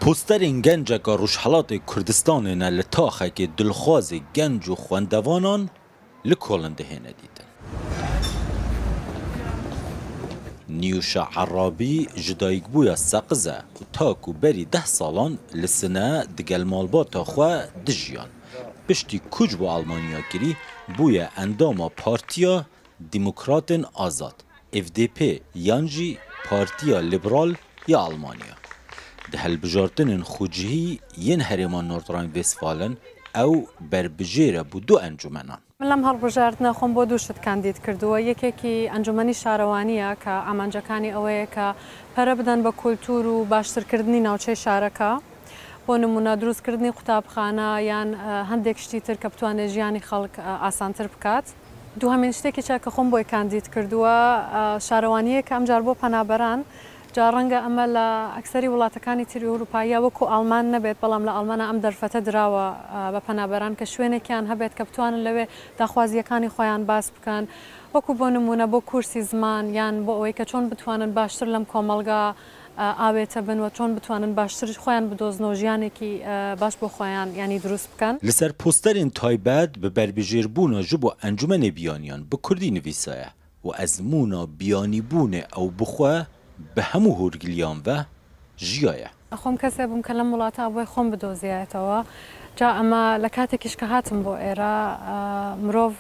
Posterên genceka Rojhilatê Kurdistanê ne li taxekê dilxwazê genc û xwendevanan li Koln dihêne dîtin. Niyûşa Erabî ji dayikbûya Seqiz e û ta ku berî deh salan li Sine digel malbata xwe dijiyan. Piştî koç bo Almanya kirî bûye endama Partiya Demokratên Azad, FDP, yan jî Partiya Liberal ya Almanya. Di hilbijartinên xwecihî yên herêma Nordrhein-Westfalen ew berbijêr e bo du encûmenan. من لەم هەڵبژاردنە خۆم بۆ دوو شت کاندید کردووە، یەکێکی ئەنجومەنی شارەوانییە کە ئامانجەکانی ئەوەیە کە پەرە بدەن بە کولتوور و باشترکردنی ناوچەی شارەکە، بۆ نموونە دروستکردنی قوتابخانە یان هەندێک شتی تر کە بتوانێت ژیانی خەڵک ئاسانتر بکات. دووهەمین شتێکیشە کە خۆم بۆی کاندید کردووە شارەوانییەکە ئەمجار بۆ پەنابەران، جا ڕەنگە ئەمە لە ئەکسەری وڵاتەکانی تری ئوروپاییا وەکو ئاڵمان نەبێت، بەڵام لە ئاڵمانا ئەم دەرفەتە دراوە بە پەنابەران کە شوێنێکیان هەبێت کە بتوانن لەوێ داخوازییەکانی خۆیان باس بکەن، وەکو بۆ نموونە بۆ کورسی زمان یان بۆ ئەوەی کە چۆن بتوانن باشتر لەم کۆمەڵگا ئاوێتە بن و چۆن بتوانن باشتر خۆیان بدۆزنەوە ژیانێکی باش بۆ خۆیان یانی دروست بکەن. لەسەر پۆستەرên taybet bi berbijêrbûna ji bo Encûmenê Biyaniyan bi Kurdî nivîsaye û ezmûna biyanîbûnê ew bi xwe bi hemû hûrgiliyan ve jiyaye. خۆم کەسێ بووم کە لەم وڵاتە بۆی خۆم بدۆزیایەتەوە، جا ئەمە لە کاتێکیش کە هاتم بۆ ئێرە مرۆڤ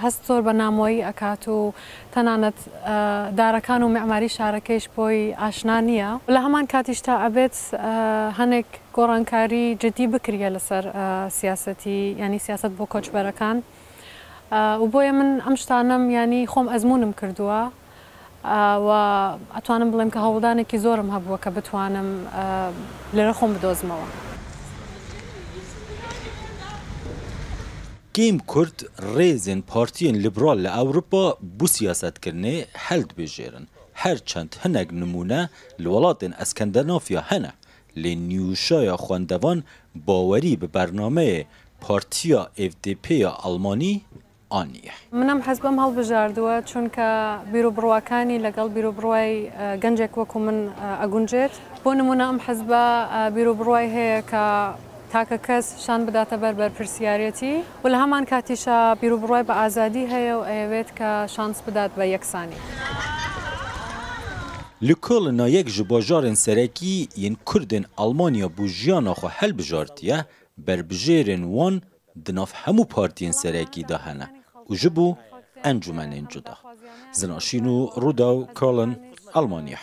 هەست زۆر بە نامۆیی ئەکات و تەنانەت دارەکان و میعماری شارەکەیش بۆی ئاشنا نییە. لە هەمان کاتیشتا ئەبێت هەنێک گۆڕانکاری جدی بکریە لەسەر سیاسەتی یانی سیاسەت بۆ کۆچبەرەکان و بۆیە من ئەم شتانەم یانی خۆم ئەزموونم کردووە و ئەتوانم بڵێم کە هەوڵدانێکی زۆرم هەبووە کە بتوانم لێرە خۆم بدۆزمەوە. Kêm Kurd rêzên partiyên liberal li Ewropa bo siyasetkirinê hildibijêrin. Her çend hinek nimûne li welatên Eskandinavya hene, lê niyûşaya xwendevan bawerî bi bernameyê Partiya FDP ya Almanî aniye. من ئەم حزبەم هەڵبژاردووە چونکە بیروبڕواکانی لەگەڵ بیروبڕوای گەنجێک وەکو من ئەگونجێت. بۆ نموونە ئەم حزبە بیروبڕوای هەیە کە تاکە کەس شان بداتە بەر بەرپرسیارێتی و لە هەمان کاتیشا بیروبڕوای بە ئازادی هەیە و ئەیەوێت کە شانس بدات بە یەکسانی. Li Kölna yek ji bajarên serekî yên Kurdên Almanya bo jiyana xwe hilbijartiye, berbijêrên wan di nav hemû partiyên serekî de hene û ji bo encûmenên cuda. Zinaşîn û Rûdaw, Köln, Almanya.